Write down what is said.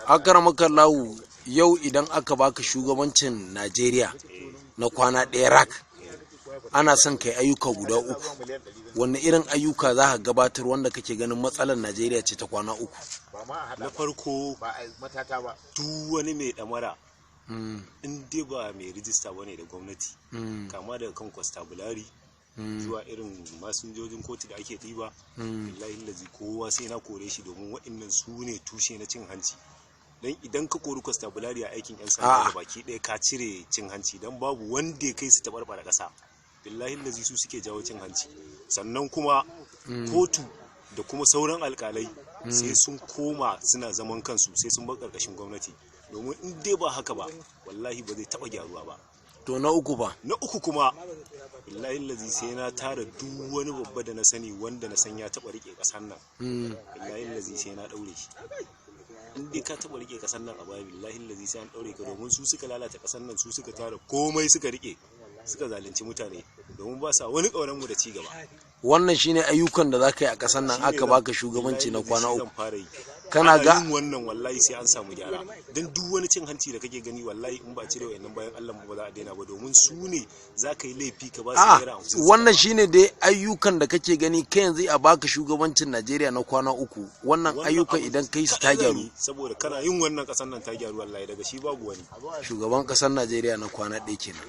Akaramakallahu, yau idan aka baka shugabancin Najeriya na kwana ɗaya rak, ana son kai ayyuka guda uku. Wanne irin ayyuka za ka gabatar wanda kake ganin matsalar Najeriya ce ta kwana uku? Na farko, duk wani mai ɗamara, in dai ba mai rijista bane da gwamnati, kama daga kan constabulary zuwa irin masinjojin kotu da ake ɗiba, billahi lazi kowa sai na kore shi, domin waɗannan su ne tushe na cin hanci. Don idan ka kori constabulary a aikin 'yan sanda da baki ɗaya, ka cire cin hanci, don babu wanda ya kai su taɓarɓara ƙasa. Billahi lazi su suke jawo cin hanci. Sannan kuma kotu da kuma sauran alkalai sai sun koma suna zaman kansu, sai sun bar ƙarƙashin gwamnati, domin in dai ba haka ba, wallahi ba zai taɓa gyaruwa ba. To, na uku ba? Na uku kuma, billahi lazi sai na tara duk wani babba da na sani wanda na san ya taɓa rike ƙasar nan, billahi lazi sai na ɗaure shi. In dai ka taɓa rike ƙasar nan a baya, billahi lazi sai an ɗaure ka, domin su suka lalata ƙasar nan, su suka tara komai suka rike, suka zalunci mutane, domin ba sa wani ƙaunar mu da ci gaba. Wannan shine ayyukan da za ka yi a ƙasar nan aka baka shugabanci na kwana uku? Fara yi. Kana Ana ga yin wannan, wallahi sai an samu gyara, don duk wani cin hanci da kake gani, wallahi in ba a cire wayannan bayan Allah ba, za a daina ba, domin su ne za ka yi laifi ka ba su a naira 50. Wannan shine dai ayyukan da kake gani kai yanzu a baka shugabancin Najeriya na kwana uku, wannan Wannan ayyukan abu idan kai su ta kaɗai zan gyaru? yi, saboda kana yin wannan, ƙasar nan ta gyaru wallahi, daga shi babu wani. Shugaban ƙasar Najeriya na kwana ɗaya kenan.